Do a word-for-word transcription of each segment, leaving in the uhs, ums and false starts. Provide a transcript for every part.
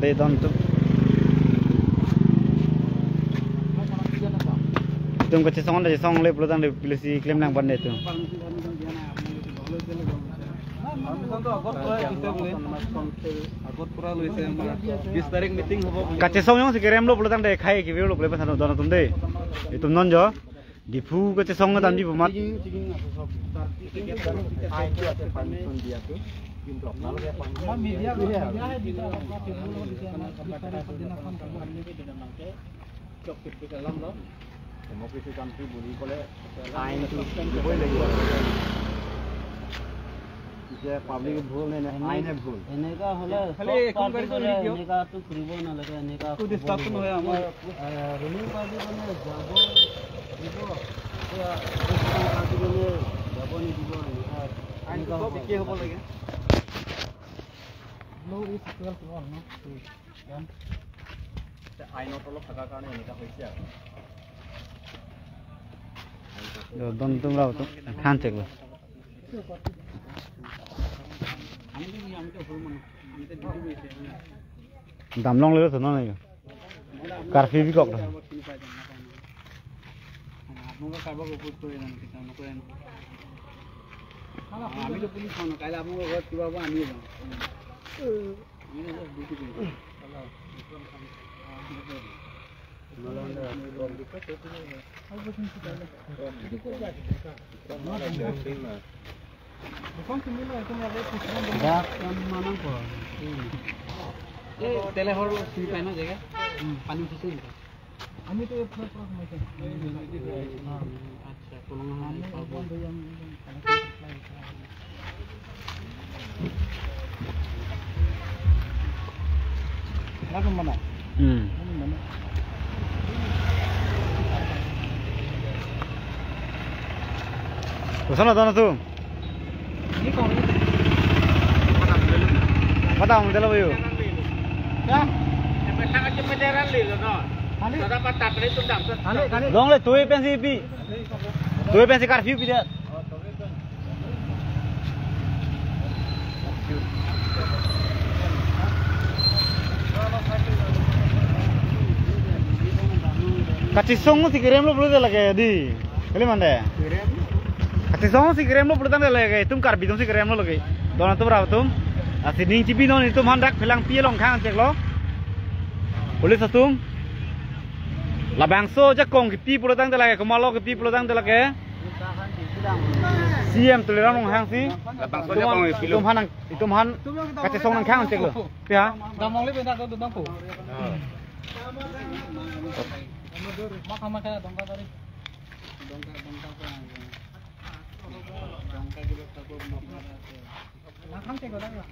Te don tu. Itum kachesong, kachesong le pulo tangte pilo si klem nang pande itum. Kachesong jongsi kerem lo pulo tangte khai kevir lo pulo puthot don atum de. Itum non jo Diphu kachesong dam di pumat. Democracy country বুলি ক'লে আইনটো দিবই লাগিব। যে পাব্লিক ভুল নে, নে আইনে ভুল। এনেকা হ'লে খালি চব এখন গাড়ী পাৰ্টি চলিব। এনেকাটো কৰিব নালাগে, এনেকা একো ডিষ্টাৰ্ব নহয় আমাৰ। আহ, ৰুলিং পাৰ্টি মানে যাব দিব, এতিয়া অপজিশ্যন পাৰ্টি মানে যাব নিদিব, এনেকা, আইনটো এনেকা চব হ'ব। একেই হ'ব লাগে। Law is equal to all, no? আইনত অলপ থকাৰ কাৰণে এনেকা হৈছে আৰু। Don atum ra atum khan chek lo. Dam longle lo sono na yo. Curfew bi kok lo. আপোনালোকে কাৰোবাক অপোজ কৰে জানো? কেতিয়াও নকৰে ন? আমিতো পুলিচ মানুহ, কাইলৈ আপোনালোকৰ ঘৰত কিবা হ'ব, আমিয়ে যাওঁ। আমিতো জাষ্ট ডিউটি কৰিম। Dak kan mana po? এই তেলেহৰ চিনি পায় ন জেগা? পানী উঠিছে নেকি? আমিতো এই ফালে পৰা সোমাইছে। আচ্ছা, কলং আমি পাব। বন্ধ হৈ আমি Hmm. Kosana don atum? Padang delo yo. Ya. Longle tui pensi pi. Tui pensi curfew pi dia. Kachesong si kerem lo pulo te lake di. Kali mande. Kachesong si kerem lo pulo tangte lake. Itum Karbi atum si kerem lo lake. Don atum ra atum. Lasi ning chibi non itum aphan dak phelangpi along khang chek lo. Police atum. Labangso ajakong kipi pulo tangte lake. Komatlo kipi pulo tangte lake. C M Tuliram Ronghang si. Labangso ajakong kipi lo. Itum aphan nang, itum aphan kachesong nang khang chek lo. Pi ha? Dam longle pen dak do dam po. Mak hama kaya dongka tari. Dongka, dongka pa. Dongka di bawah tabur, mak hama kaya. Nang khang chek lo dang la.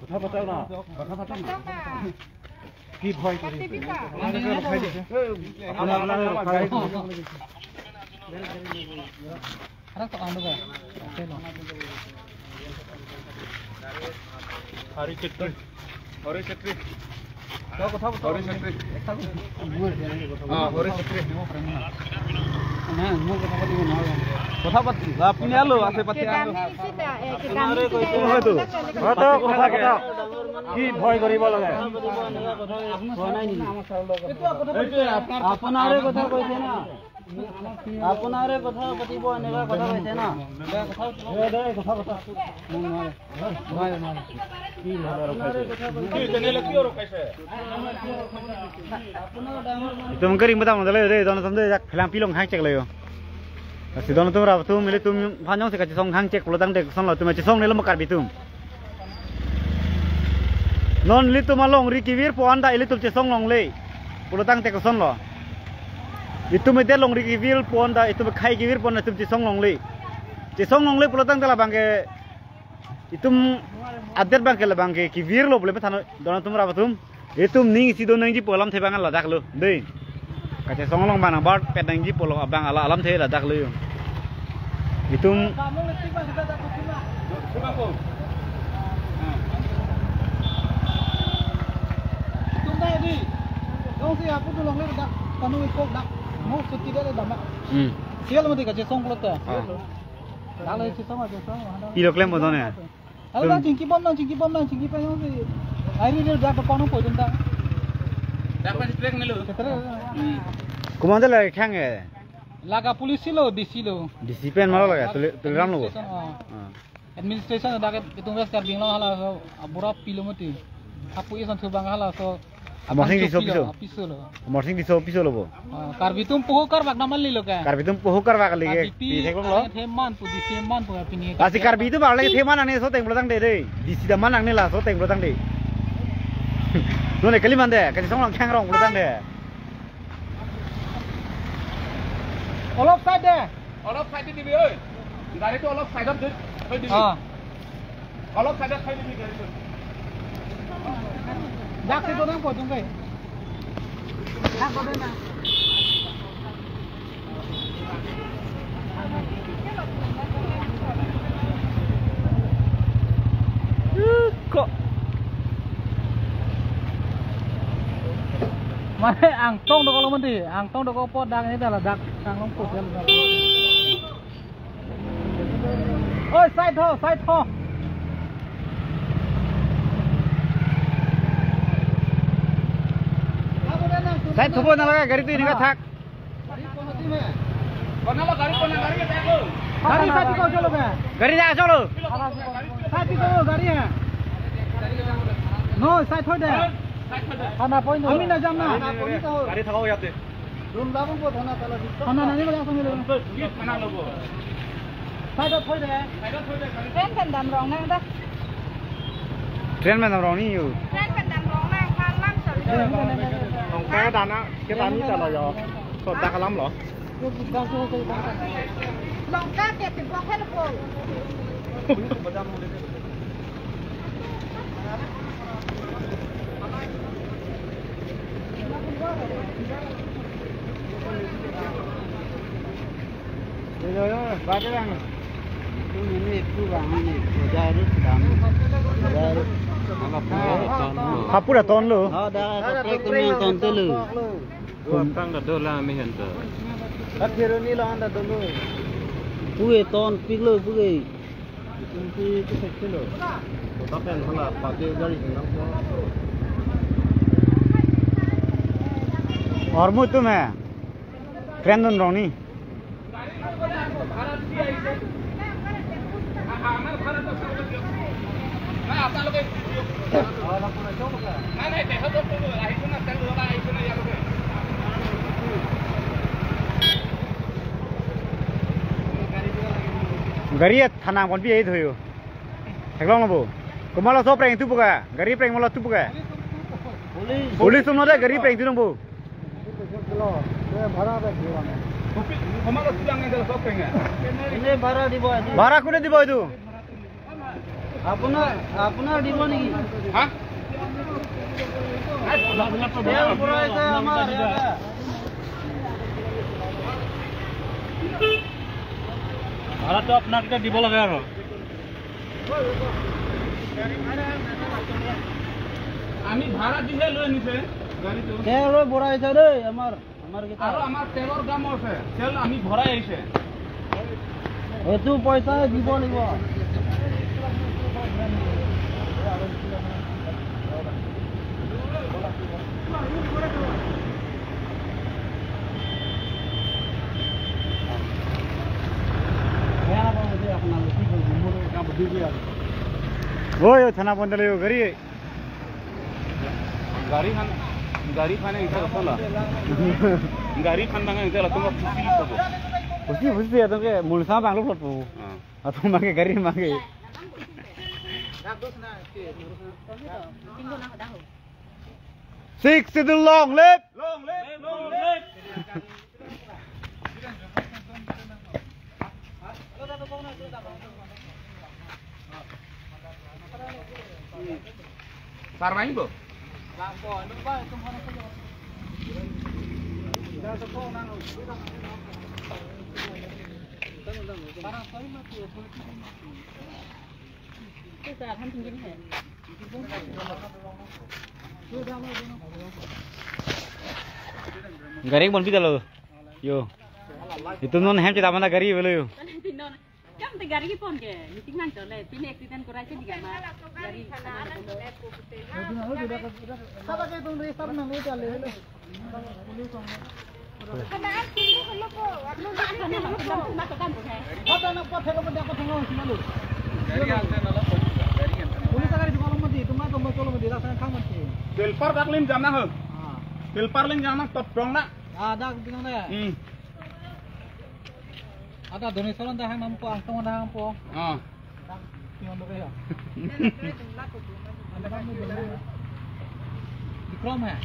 কথা পাতক না, কথা পাতক না। কি ভয় কৰিছে? আপোনালোকে ৰখাই দিছে। আপোনালোকে ৰখাই দিছে। হৰি চেত্ৰী। হৰি চেত্ৰী। হৰি চেত্ৰী। অ, হৰি চেত্ৰী। কথা পাতি, আপুনি আলো আছে পাতি আলো। হয়তো। কথা, কথা। কি ভয় কৰিব লাগে? আপোনাৰে কথা কৈছে না? আপোনাৰে কথা পাতিব, এনেকুৱা কথা কৈছে না? দে, দে, কথা, কথা। Itum kering betam dale re, don atum de jak phelangpi along khang chek lo yo. Lasi don atum ra atum ilitum aphan jongsi kachesong khang chek pulo tangte koson lo, itum chesong ne lo ma Karbi atum. Non ilitum alongri kevir pon ta ilitum chesong longle pulo tangte koson lo. Itum ite longri kevir pon ta itum khai kevir pon itum chesong longle. Chesong longle pulo tangte labang ke itum adet abang ke labang ke kevir lo bole pethan don atum ra atum. Itum ning isi do nangji pu alamthe abang ladak lo. Dei. Kachesong along abang nang bar pet nangji pu lo abang ala alamthe ladak lo yo. Itum Hmm. Sial mati kachesong pulo ta. Ah. Dak le chesong, chesong. Pi lo klem bo don ya? Halo, hmm, nang chingki bom, nang chingki bom, nang chingki bom, nang si. Airi dia dak depan pon dun ta. Dapat strike nelo. Ketere. Hmm. Komandan lake khang eh. Lake police lo, D C lo. D C pen malo lake, ah, Tuli-, Tuliram lo. Administration, ah. Ah. Administration dak itum West Karbi Anglong halaso, ah, bura pilo mati. Apu isan thubang halaso. Amorsing Tisso piso. Piso lo. Amorsing Tisso piso lo bo. Ah, Karbi atum poho karbak naman lilo ka. Karbi atum poho karbak lagi. Karbi pi, pi thek lo. Theman pu di theman pu pini. Lasi Karbi atum bang lagi theman nangne so teng pulo tangte dei. D C daman nangne laso teng pulo tangte. Nune kali mande, kali song long khang rong pulo tangte. Olop side de. Olop side dibi oi. Gari to olop side ot thoi dibi. Ah. Olop side ot thoi dibi gari to. Dak si donang po jongkai. Dak donang. Kok. Mane Angtong dokok lo mati, Angtong dokok po dak ini dah ladak, Angtong po dia ladak. Oi, side ho, side ho. Side ho, nang lage gari tu ini ka thak. Kona lo gari, kona gari ke teko. Gari side ko chalo ke? Gari ja chalo. Side ko gari hai. No, side ho de. Thana point. Ami na jam na. Gari thakao yate. Thana nani ko jak sambil. Thana lobo. Side ho de. Train pen dam rong nang da. Train pen dam rong ni yo. Train pen dam rong nang, phan lam sar. Longka dana, ke dani ta lo yo. So dak alam lo. Longka ke ti bok hen ko. Hapura ton lo. Ha, dak kaprek kami ton te lo. Tang da dola mi hanta. Puke ton pik lo puke. Itum pi kisek kilo. Kota pen hala pati gari kenang po. Ormu tu me. Kren dun rong ni. Gari thanang pon pi ai thoyo. Theklong lo bo. Komat lo so preng tu puka. Gari preng mo lo tu puka. Police. Police tum lo de gari preng tu nang bo. Komat lo tu yang nang so preng ya. Ini bhara dibo aji. Bhara kune dibo itu? Apuna, apuna dibo niki? Ha? Teil bhora aise amar yaha. Bhara to apnake dibo lage aro. আমি ভাড়া দিহে লৈ আনিছে গাড়ীটো। Teil bhora aise dei amar, amar kita. আৰু আমাৰ তেলৰ দামো আছে, তেল আমি ভৰাই আহিছে। Etu poisa dibo lagibo. Oi, oi, thana pon dale yo, gari. Gari khan, gari khan engke latum la. Gari khan bang engke latum la, pusi kobo. Pusi, pusi atum ke mulsa bang lo po. Ah. Atum bang ke gari bang ke. Sixth Schedule long live! Long live! Long live! Sar main bo? Gari mon bidalo. Yo. Itum non hem chita mana gari belo yo. Jam te gari kepon ke, meeting nangchole, pini accident korai si diga ma, gari. Kata ke tum restart nang uta le le. Kata na pa thelo pa dia pa thango si malu. Police gari di kolom mati, tum na tum kolom mati, laksana khang mati. Helper dak lim jam na ho. Ah. Helper lim jam na top dong na. Ah, dak dong na. Hmm. Ada Doneswar ta hang nampo, Angtong ta hangpo. Ah. Tang, tinggal dulu ya. Bikram hai.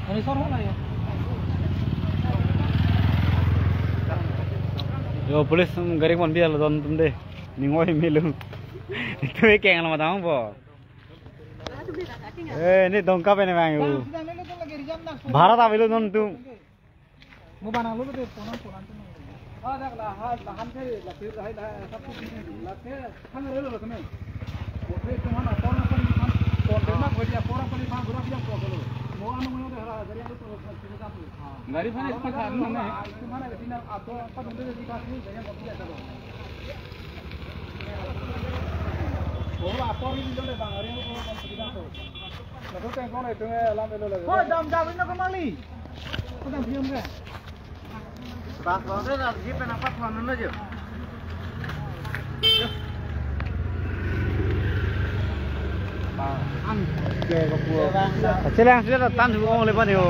Doneswar ho na ya. Yo, police gari mon biar lo don tum de. Ningoi melu. Itu keng lo matang po. Eh, ne Dongka pen vang yo. Bhara ta avelo non tum. Mo bana lo de ponan ponan tum. Ah, dak la ha, la han ke, la ke, la ha, la ha, sab kuch la ke, han re lo tum. Wo pe tum han apor na pali han, kon de na ko dia apor na pali han gura dia ko lo. Mo anu mo de hala gari anu to. Gari phan iska khan na. Tum han ke tina ato pa dum de di ka tu gari ko dia ta lo. Oh, apor ni lo de bang, hari ko ko sudah to. Hoi, dam jawin na kemali. Ko dam diam ke? Bas bas de dak ji pen apat man na je. An ke ko pu. Chelang sila tan hu ong le ban yo.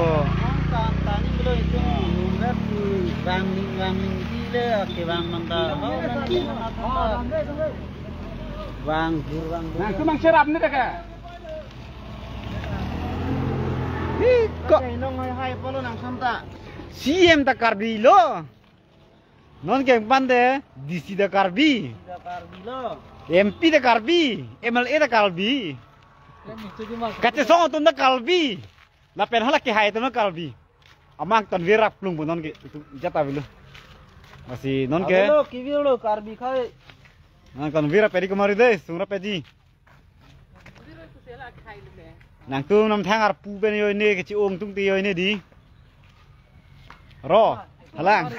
Tan tan ni belo itu. Nungga tu rang ning rang ning di le ke bang manta. Oh, man ni manta. Bang, gur bang, gur. Nang tu mang serap ni ka. Hi, ko. Kainong hai hai polo nang santa. C M ta Karbi lo. Non ke pan de D C ta Karbi. Da Karbi lo. M P ta Karbi. M L A ta Karbi. Kachesong atum ta Karbi. Lapen hala kehai atum ta Karbi. Amang Tanvir rak plung pu non ke itu jata avelo. Masi non ke. Avelo, kevelo Karbi khai. Nang Tanvir pedi kumari de, sungra pedi. Nangtum namthang arpu pen yo ne kechi-ong tung te yo ne di. Ro, halang.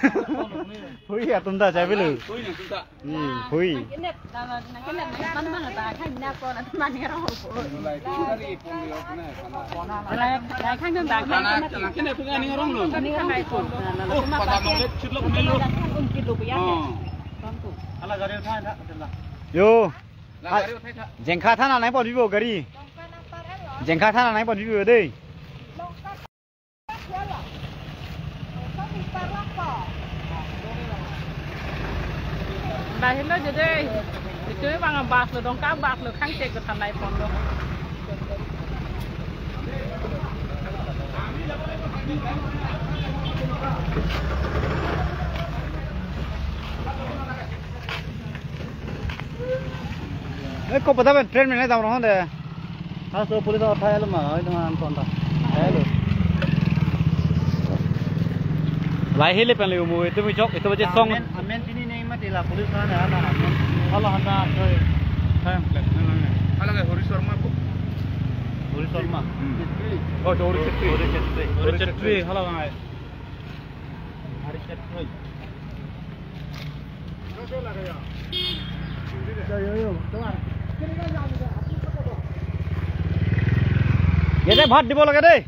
Hui atum ta chai avelo. Hui nangtum ta. Hmm, hui. Mulai, mulai khang dun ta. Mana, mana kene punya ni orang lo. Oh, pada nonglet chit lo melo. Oh. Ala gari uthai tha, uthai tha. Yo. La gari uthai tha. Jengkha thana nangpon bibo gari. Jengkha thana nangpon bibo dei. Lahelo je dei. Itu bang bus lo, Dongka bus lo, khang chek ke thanai pon lo. Eh, ko pada pen train menai dam rohon de. Halaso police athai lo ma, oi teman konta. Hello. Lahei le pen le mo, itu mi chok, itu baje song. Amen, amen chini neng mati la police na na amen. Hala handa, oi. Time flat. Hala ke Hori Sharma ko. Hori Sharma. Hmm. Oh, Hori Chetri. Hori Chetri. Hori Chetri, hala bang. Yate bhat dibo lage dei.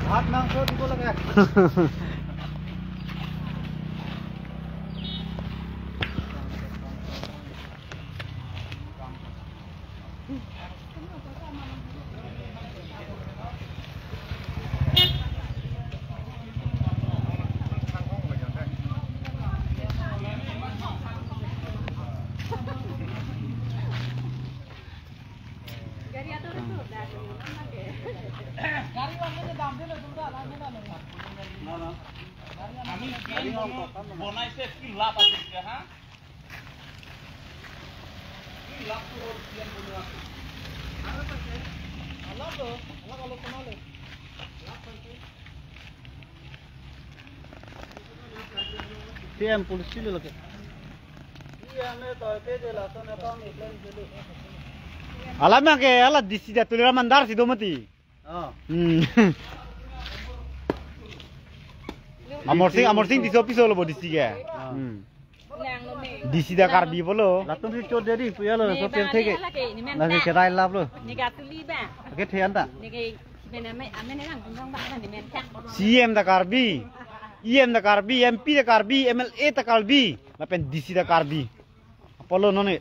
Bhat mangso dibo lage. আমি কি বনাইছে, কি লাভ আছে এতিয়া, হা? কি লাভটো হ'ল, কি আমি বনোৱা আছে? C M police chili lake. Alam ke ala D C da Tuliram Andar si do mati. Oh. Hmm. Amor Sing, Amor Sing D C office lo bo D C ke. Ah. Hmm. D C ta Karbi pulo. Latum si chot jadi puya lo, so pen thek ke. Lasi cherai lap lo. Ke the anta. C M ta Karbi, E M ta Karbi, M P ta Karbi, M L A ta Karbi, lapen D C ta Karbi. Apotlo non ke.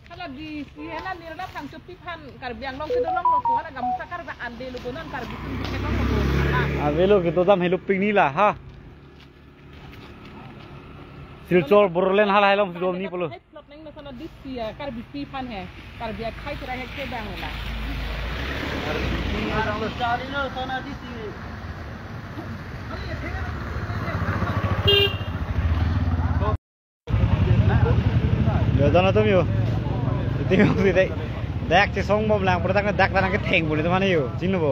Hala D C, hala nirla thangchopi aphan Karbi Anglong kedo longlo ko, hala gamsa Karbi ande lo ko, non Karbi atum biket longlo ko. Hala. Avelo kedo dam helo pini la, ha. Silchar Bodoland hala halong si dom ni pulo. Plot neng na sana D C ya, Karbipi aphan he. Karbi akhai kira he kedang la. Karbipi asonlo sana D C. Yo, don atum yo. Iting si dek. Dak chesong bom lang, pura dak dak tanang ketheng bom itu mana yo. Chinilo bo.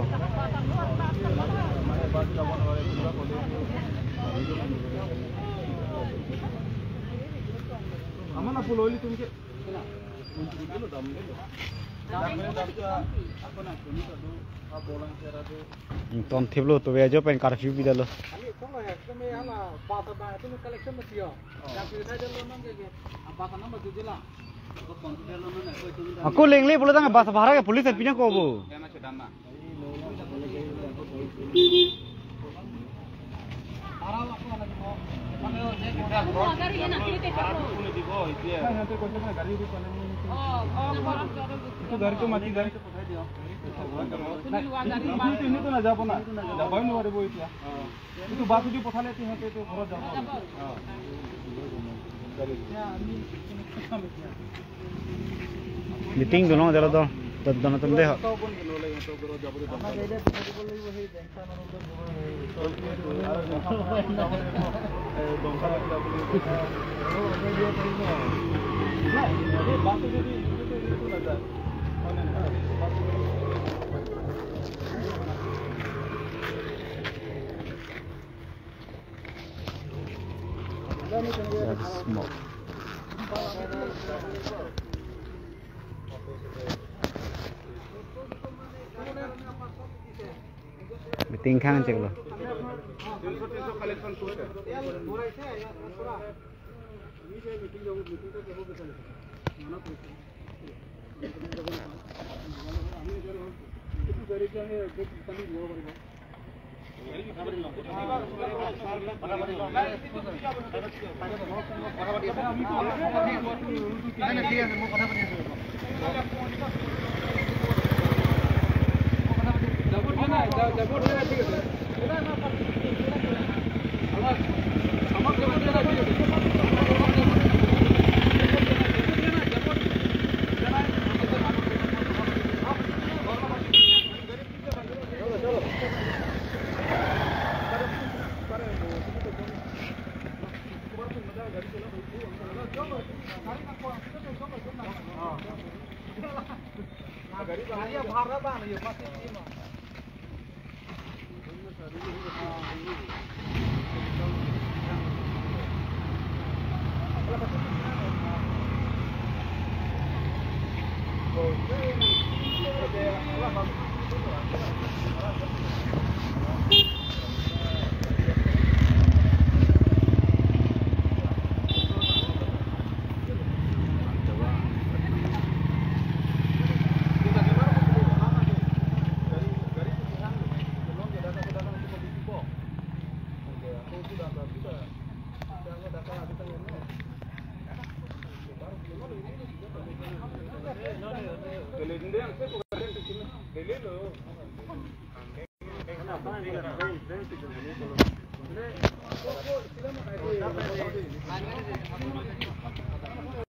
Amana pulo ili tumke. Ton thiplo to ve ajo pen curfew pidetlo. Ako lengle pulo tang bus bhara ke police pen pinangkok bo. এইটো গাড়ীটো মাতি গাড়ীটো পঠাই দিয়ক। নাই, এইটো, এইটো, এইটো নাযাব না। যাবই নোৱাৰিব এতিয়া। এইটো বাছ যদি পঠালে সিহঁতে এইটো ঘৰত যাব। Meeting dolo jalo do, do, do, do, de ho. That's small. Meeting khang cheklo.